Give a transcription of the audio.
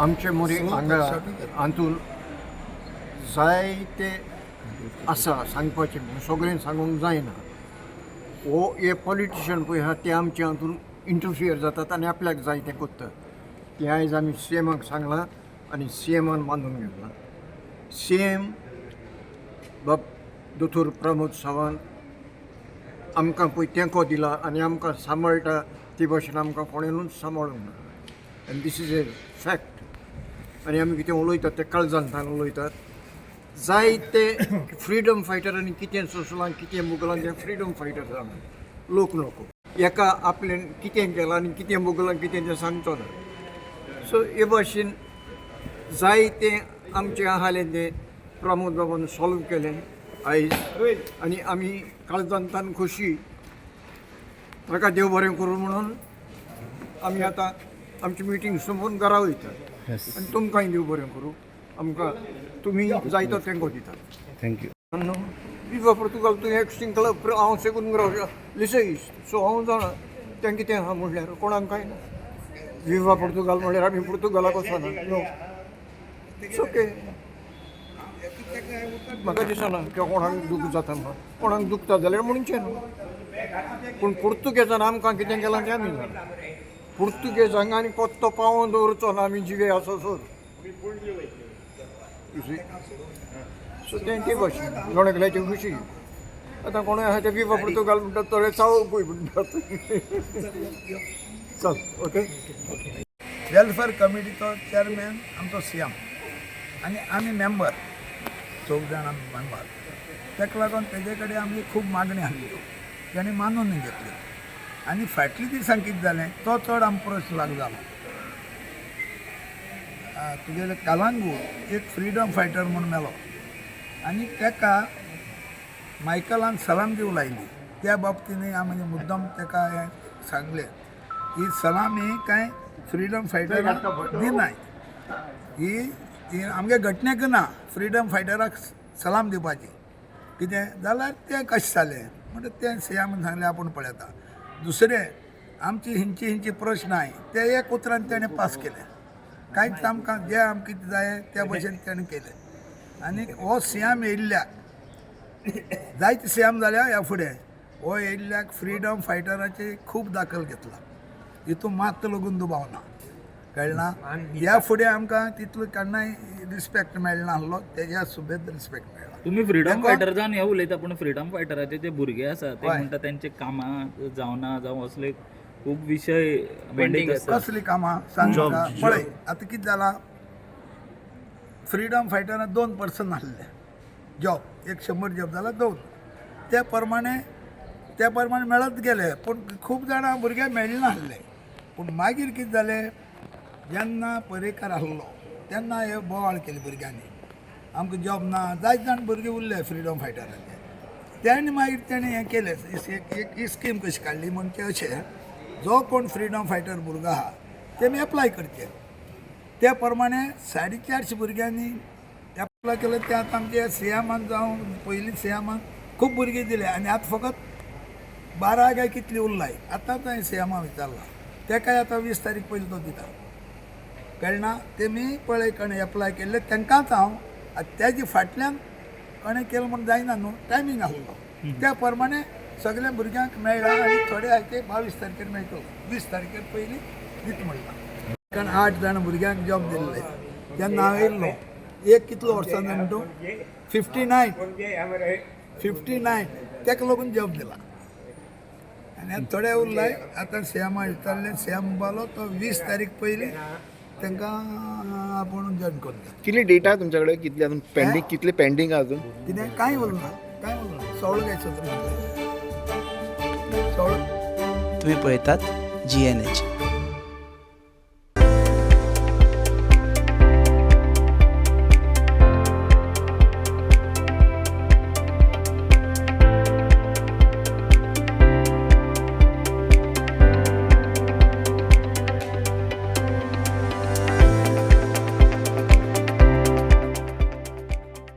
आमचे मोरे हांगा हातून जायते आसा सांगपाचें, सगळें सांगूंक जायना. हो हे पॉलिटिशियन पळय आहा ते आमचे हातून इंटरफियर जातात आनी आपल्याक जाय तें करतात. तें आयज आमी सी एमाक सांगलां आनी सी एमान बांदून घेतलां. सी एम बाब दोतोर प्रमोद सावंत आमकां पळय तेंको दिला आनी आमकां सांबाळटा ते भाशेन आमकां कोणेनूच सांबाळूंक ना, and this is a fact. आनी आमी कितें उलयतात तें काळजांतल्यान उलयतात. जायते फ्रिडम फायटरांनी कितें सोंसलां, कितें भोगलां तें फ्रिडम फायटर जाणा, लोक नको एका आपलें कितें केलां आनी कितें भोगलां कितें तें सांगचो ना. सो हे भाशेन जायतें आमचें आहालें तें प्रमोद बाबान सॉल्व केलें आयज आनी आमी काळजांतल्यान खोशी. ताका देव बरें करूं म्हणून आमी आतां आमची मिटींग सोंपोवन घरा वयतात. आनी तुमकांय देव बरें करूं, आमकां तुमी जायतो तेंको दितात. Thank you. न्हू, विवा पुर्तुगाल तूं एक सिंकला हांव सेगून रावया लिसेइस्ट. सो हांव जाणा तें कितें आहा म्हणल्यार कोणाक कांय ना. विवा पुर्तुगाल म्हणल्यार आमी पुर्तुगालाक वचना, नो, it's okay. म्हाका दिसना किंवा कोणाक दूख जाता म्हणून. कोणाक दुखता जाल्यार म्हणचें न्हू, पूण पुर्तुगेजान आमकां कितें केलां तें आमी जाणा. पुर्तुगेज हांगा आनी पत्तो पावोवन दवरचो ना आमी जिवे आसासर. सो तें ते भाशेन जण एकल्याची खुशी. आतां कोणूय आहा ते विवा पुर्तुगाल म्हणटात, थोडे चावकूय म्हणटात. चल, ओके. वेलफेअर कमिटीचो चेअरमॅन आमचो सी एम आनी आमी मेंबर चौग जाणां मेंबर. ताका लागून तेजे कडेन आमी खूब मागणी आहली, तेणी मानून घेतली. आनी फाटल्या दिसां कितें जालें, तो चड आमकां प्रश्न लागू जालो. तुगेले कलांगूट एक फ्रिडम फायटर म्हूण मेलो आनी ताका मायकलान सलाम दिवंक लायली. त्या बाबतीनूय आमी मुद्दम ताका हें सांगलें, ही सलामी कांय फ्रिडम फायटराक दिनाय, ही ही आमगे घटनेक ना फ्रिडम फायटराक सलाम दिवपाची. कितें जाल्यार तें कशें जालें म्हणटा तें सीएमान सांगलें, आपूण पळयता. दुसरें आमची हिंची हिंची प्रश्न आहाय ते एक उतरान तेणें पास केले. कांयच आमकां जे आमकां कितें जाय त्या भशेन तेणें केलें. आनी हो सीएम येयल्ल्याक जायते सीएम जाल्या ह्या फुडें, हो येयल्ल्याक फ्रिडम फायटराची खूब दाखल घेतला, हितून मात लगून दुबाव ना. कळना, ह्या फुडें आमकां तितलो केन्नाय रिस्पेक्ट मेळना आसलो, तेज्या सुबेद रिस्पेक्ट मेळ्ळा. तुम्ही फ्रिडम फायटर जावन हे उलयता, पूण फ्रिडम फायटराचे जे भुरगे आसा ते म्हणटा तेंचे कामां जावना, जावं असले खूब विशय पेंडींग आसा. कसली कामां सांग म्हाका. पळय आतां कितें जालां, फ्रिडम फायटरां 2 पर्सन आसले जॉब, 100 जॉब जाल्यार दोन, त्या प्रमाणे मेळत गेले, पूण खूब जाणां भुरगे मेळना आसले. पूण मागीर कितें जालें, जेन्ना पर्रीकार आसलो तेन्ना हे बोवाळ केले भुरग्यांनी, आमकां जॉब ना. जायते जाण भुरगे उरले फ्रिडम फायटराचे. तेणें मागीर तेणें हें केलें, एक स्कीम कशी काडली म्हणजे अशें, जो कोण फ्रिडम फायटर भुरगो आहा तेमी एप्लाय करचे. त्या प्रमाणे 450 भुरग्यांनी एप्लाय केलें. ते आतां आमच्या सी एमान जावं पयलीं सी एमान खूब भुरगीं दिले आनी आतां फकत 12 काय कितली उरलाय. आतांच हांवें सी एमा विचारलां, तेकाय आतां 20 तारीख पयलीं तो दिता. कळना, तेमी पळय कोणें एप्लाय केल्ले तांकांच हांव आतां तेजे फाटल्यान कोणें केलें म्हूण जायना न्हू, टायमींग आसलो, त्या प्रमाणे सगल्या भुरग्यांक मेळ्ळा आनी थोडे आहा ते 22 तारखेर मेळटलो, 20 तारखेर पयलीं दिता म्हणलां. कारण आठ जाण भुरग्यांक जॉब दिल्ले तेन्ना हांव येयल्लो. एक कितलो वर्सां जाण तूं, 59, 59, तेका लागून जॉब दिला. आनी आतां थोडे उरलाय. आतां सीएमा विचारलें, सीएम म्हणपालो तो 20 तारीख पयलीं तांकां आपूण जॉयन करून घेता. कितली डेटा तुमच्याकडे, कितली अजून पेंडिंग, कितले पेंडिंग अजून? कितें कांय उरना, कांय उरना. सोळा काय 17, 16. तुम्ही पळयतात जीएनएच.